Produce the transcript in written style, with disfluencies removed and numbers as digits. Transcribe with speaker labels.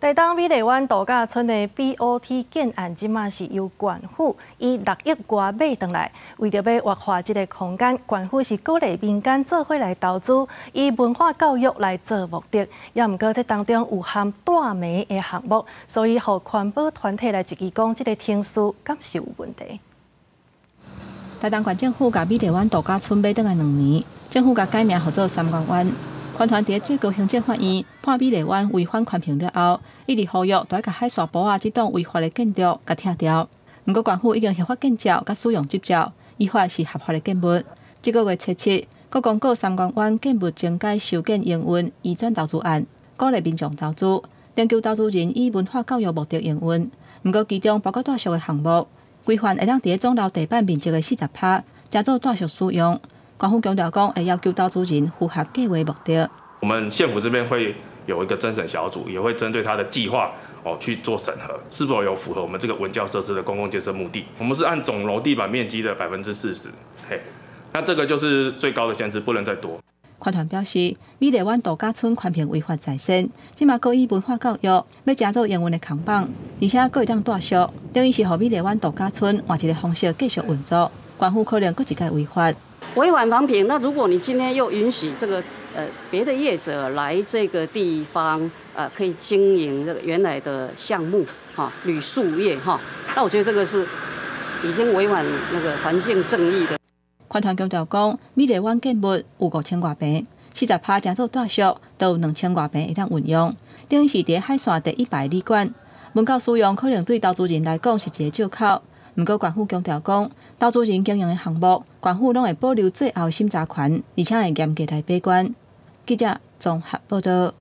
Speaker 1: 台東美麗灣度假村的 BOT 建案，這馬是由縣府以6億外買轉來，為著欲活化這个空間，縣府是鼓勵民間做伙來投資，以文化教育來做目的。也毋過這當中有含大麻的項目，所以予環保團體來質疑講，這个程序敢是有問題？
Speaker 2: 台東縣政府共美麗灣度假村買轉來2年，政府共改名號做三元灣。環團佇最高行政法院判美麗灣違反環評了後，一直呼籲著共海線埔仔這棟違法的建築共拆掉。毋過縣府已經核發建照佮使用執照，依法是合法的建物。這个月初七，閣公告三元灣建物增改修建營運移轉投資案，鼓勵民眾投資，徵求投資人以文化教育目的營運。毋過其中包括住宿的項目，規範會當佇總樓地板面積的40%，才做住宿使用。縣府強調講，會要求投資人符合計畫目的。
Speaker 3: 我們縣府這邊會有一個偵審小組，也會針對他的計劃哦去做審核，是否有符合我們這個文教設施的公共建設目的。我們是按總樓地板面積的40%，嘿，那這個就是最高的限制，不能再多。
Speaker 2: 環團表示，美麗灣度假村環評違法在先，這馬閣以文化教育欲成做營運的扛棒，而且閣會當住宿，等於是予美麗灣度假村換一个方式繼續運作，縣府可能閣一擺違法。
Speaker 4: 違反環評，那如果你今天又允許這個別的業者來這個地方，可以經營這個原來的項目，哈，旅宿業，哈，那我覺得這個是已經違反那個環境正義的。
Speaker 2: 環團強調講，美麗灣建物有5000外坪，40%成做住宿，都有2000外坪會當運用，等於是佇海線第一排旅館，文教使用可能對投資人來講是一个藉口。毋過，縣府強調講，投資人經營的項目，縣府攏會保留最後審查權，而且會嚴格來把關。記者綜合報導。